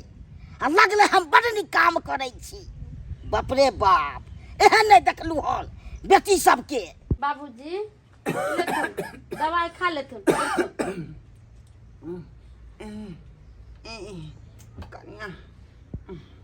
आ लगलै हम बड़ नीक काम करै छी। बाप रे बाप, एहन नहि देखलहुँ हन बेटी सबके। बाबूजी लेथुन, दवाई खा लेथुन। कनिया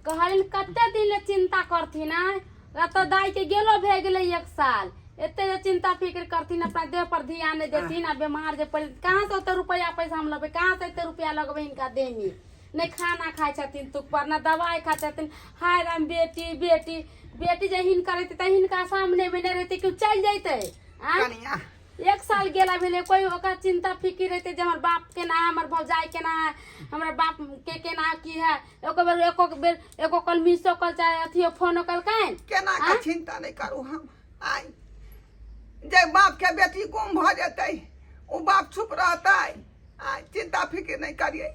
कहलिन कते दिन ले चिंता करथिन आय, एतऽ दाई के गेलो भए गेलै 1 साल, एते जे चिंता फिक्र करथिन, अपना देह पर ध्यान नहि देथिन, आ बीमार जे पड़े कहाँ से ओते रुपया पैसा हम लेबै, कहाँ से एते रुपया लगबै हिनका देह में? नहि खाना खाइ छथिन तुक पर, नहि दवाई खाइ छथिन। हाय राम, बेटी बेटी बेटी जे हिनकर रहतै तऽ हिनका सामने मे नहि रहतै, केओ चलि जैतै आँय? कनिया 1 साल गेला भेलै, कोई ओकरा चिंता फिक्र रहतै जे हमर बाप केना है, हमर भौजाई केना है, हमरा बाप के केना की है। एको बेर एको बेर एको कल मिसो कल चाहे अथियो फोनो कलकनि केना के चिंता नहीं करू हम। आइ जे बाप के बेटी गुम भऽ जेतै ओ बाप चुप रहतै? आइ चिंता फिक्र नहीं करिए,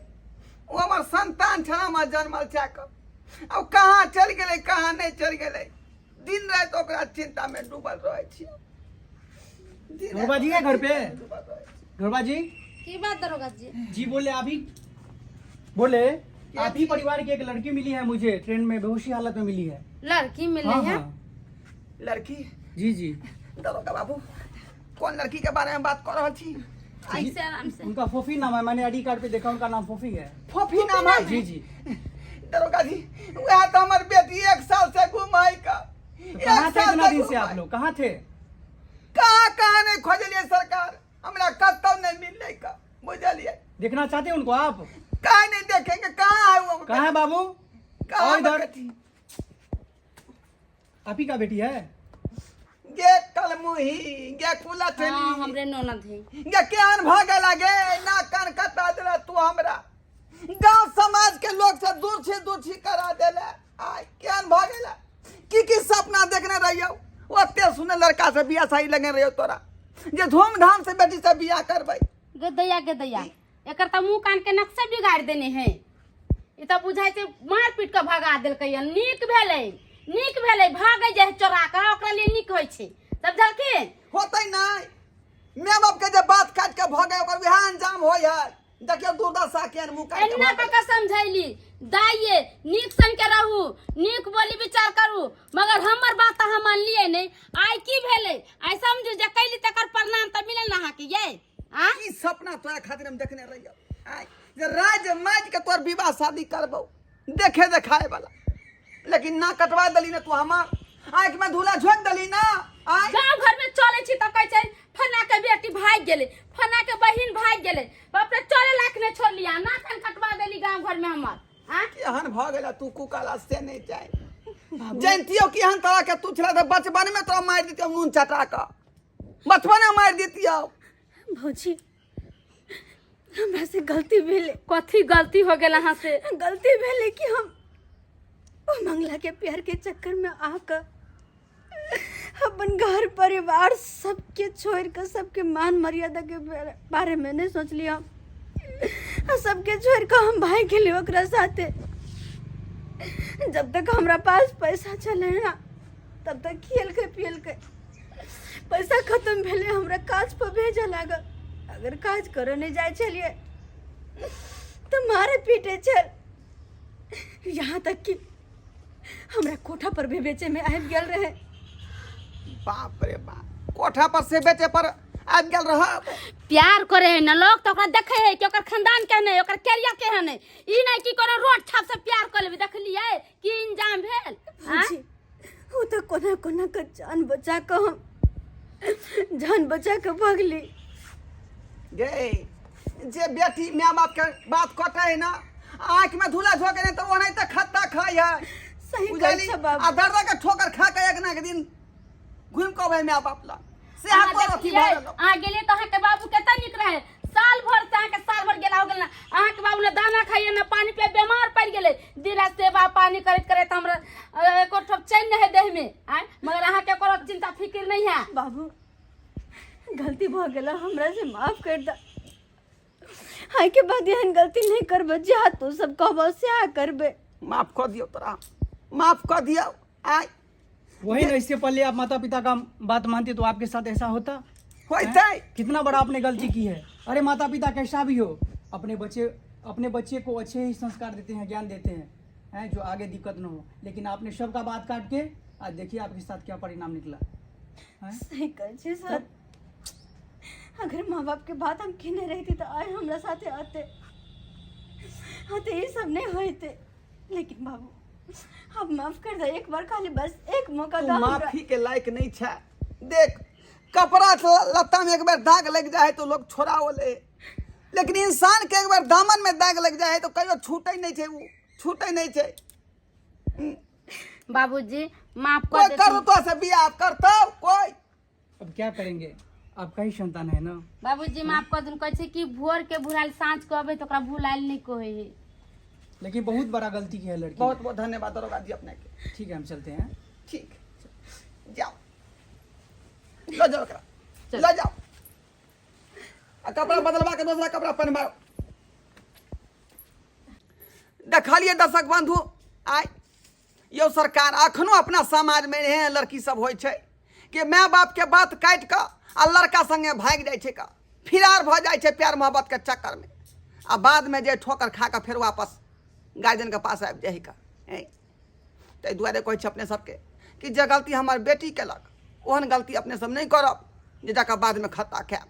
ओ हमर संतान छल, हमर जन्मल छै कऽ, अब कहाँ चलि गेलै कहाँ नहीं चलि गेलै, दिन राति ओकरा चिंता में डूबल रहै छियै। दिन राति दरोगा जी है घर पे? डूबल रहै छियै। दरोगा जी की बात दरोगा जी? जी बोले, अभी बोले आप ही परिवार की एक लड़की मिली है मुझे, ट्रेन में बेहोशी हालत में मिली है। लड़की मिले हाँ, है? हाँ। लड़की? जी जी। दरोगा बाबू कौन लड़की के बारे में बात कर रहल छी? ऐसे आराम से। उनका फोफी नाम है, मैंने आईडी कार्ड पे देखा उनका नाम फोफी है। फोफी नाम है? जी जी। दरोगा जी वह तो हमार बेटी 1 साल से गुम है का। तो कहाँ थे इतना दिन से आप लोग, कहाँ थे? कहाँ कहाँ नहीं खोजलिए सरकार, हमरा कतौ नहीं मिलले का, बुझलिए। देखना चाहते हैं उनको आप? कहाँ नहीं देखेंगे, कहाँ है वो? कहाँ है बाबू? कहाँ आओ इधर। बेटी? आप ही का बेटी है? गे कलमुही गे कुला हाँ, थेली हमरे ननद है। गे केहन भऽ गेला गे, ना कान कटा देला तू, हमरा गांव समाज के लोग से दूर छी दूर छी करा देला। आय केहन भऽ गेला, की की सपना देखने रहियौ, ओते सुने लड़का से बियाह शादी लगने रहियौ तोरा, जे धूमधाम से बेटी से बियाह करबै। गदैया गदैया, एकर तऽ मुँह कान के नक्शा बिगाड़ देने है, ई तऽ बुझाइ छै मार पीट के भगा देलकै हन। नीक भेलै, नीक भेलै, भागै जे है चोरा के, ओकरा लिए नीक होइ छै, समझलखिन? होतै नहि, माय बाप के जे बात काटि के भऽ गेल ओकर वएह अंजाम होइ है। देखियौ दुर्दशा केहन मुँह काटि के एना भऽ कऽ के समझैली दाइये, नीक सन के रहू, नीक बोली विचार करू, मगर हमर बात अहाँ मानलियै नहि। आइ की भेलै? आइ समझू जे कैली तकर परिणाम तऽ मिलल ने अहाँके यै। आ की सपना तोरा खातिर हम देखने रहियौ, आइ जे राज माज के तोर विवाह शादी करबौ देखे देखाए वाला, लेकिन ना कटवा देली ना तू हमार आँख में धूला झोंक देली ना। आइ गाँव घर में चले छी तऽ कहै छै फना के बेटी भागि गेलै, फना के बहिन भागि गेलै, बाप रे चले लायक नहि छोड़लियै, ना कान कटवा देली गाँव घर में हमर। आ केहन भऽ गेला तू कुकाला से नहीं जाए, जानतियो कि एहन तरह के तू छला तऽ बचपन में तोरा मारि दितियौ नून चटा कऽ, बचपन में मारि दितियौ। भौजी हमरा से गलती भेलै। कथी गलती हो गेल अहाँ से? गलती भेलै कि हम ओ मंगला के प्यार के चक्कर में आकर अपन घर परिवार सबके छोड़ के सबके मान मर्यादा के बारे में नहीं सोचली हम, आ सबके छोड़ के हम भागि गेली ओकरा साथे। जब तक हमरा पास पैसा छलै ना तब तक खियलकै पियलकै, पैसा खत्म भेलै हमरा काज पर भेजऽ लागल, अगर काज करऽ नहि जाइ छलियै तऽ मारे पीटे छल, यहाँ तक कि हमरा कोठा पर भी बेचे में आबि गेल रहे। बाप रे बाप, कोठा पर से बेचे पर आबि गेल रह। प्यार करे है ना लोग तो ओकरा देखे है कि ओकर खानदान केहन है, ओकर कैरियर केहन है, ई नहीं कि कोनो रोड छाप से प्यार कर लेबे। देखलियै की इंजाम भेल? भौजी, ओ तऽ कोना कोना के जान बचा कऽ हम जान बचा के भगली। गे जे बेटी माय बाप के बात कटे है ना, आँख में धूला झोंके नहीं तो ओनाहिते खत्ता खाइ है। सही कहै बुझली? छ बाबू। आ दर्द के ठोकर खा के एक ना एक दिन घुमि कऽ अबै माय बाप लग से अहाँ कोन अथी देखलियै, भऽ गेलौ। अहाँ गेलियै तऽ अहाँके बाबू कते नीक रहै। साल भर से अहाँके साल भर गेला हो गेल ना, अहाँके बाबू ने दाना खाइए ने पानी पिए, बीमार पड़ि गेलै। दिन राति सेवा पानी करैत करैत हमरा एको ठोप चैन नहि है देह में आँय, मगर अहाँके कोनो चिंता फिक्र नहीं है। बाबू गलती भऽ गेल, हमरा से माफ कर द। आइ के बाद एहन गलती नहीं करबे, जा तू सब कहबो सएह करबे। माफ कऽ दियौ तोरा, माफ कऽ दियौ। आय वही ना, इससे पहले आप माता पिता का बात मानते तो आपके साथ ऐसा होता? होइतै। कितना बड़ा आपने गलती की है। अरे माता पिता कैसा भी हो अपने बच्चे को अच्छे ही संस्कार देते हैं, ज्ञान देते हैं, हैं जो आगे दिक्कत न हो। लेकिन आपने सबका बात काट के आज देखिए आपके साथ क्या परिणाम निकला हैं? सही कहै छी सर, अगर माँ बाप के बात हम केने रहती तो आइ हमरा साथे आते आते ये सब नहीं होते। लेकिन बाबू अब माफ कर दे एक बार, खाली बस एक मौका तू दो हमरा। माफी के लायक नहीं छै। देख, कपड़ा लत्ता में एक बार दाग लग जाए तो लोग छोड़ाओ ले, लेकिन इंसान के एक बार दामन में दाग लग जाए तो कहियो छूटे नहीं छै, वो छूटे नहीं छै। बाबूजी माफ कोई कर कर देथिन। तो से बियाह करतौ कोई? अब क्या करेंगे, आपका ही संतान है ना। बाबूजी माफ कर दिन। कहै छै कि भोर के भुलायल साँझ के अबै तऽ ओकरा भुलायल नहि कहै है। लेकिन बहुत बड़ा गलती की है लड़की ने। बहुत बहुत धन्यवाद दरोगा जी अपने के। ठीक है, हम चलते हैं। ठीक, जाओ, लो जाओ एकरा, लो जाओ आ कपड़ा बदलवा के दूसरा कपड़ा पहनवाओ। देखलिए दर्शक बंधु, आय यौ सरकार, अखनो अपना समाजमे एहन लड़की सब होइ छै कि माय बापके बात काटि कऽ आ लड़का संगे भागि जाइ छै का फिरार भऽ जाइ छै प्यार मोहब्बतके चक्करमे, आ बादमे जे ठोकर खा कऽ फेर वापस गार्जियनके पास आबि जाइ का। ताहि दुआरे कहै छी अपने सबके कि जे गलती हमर बेटी केलक ओहन गलती अपने सब नहि करब जे जाकऽ बादमे खत्ता खायब।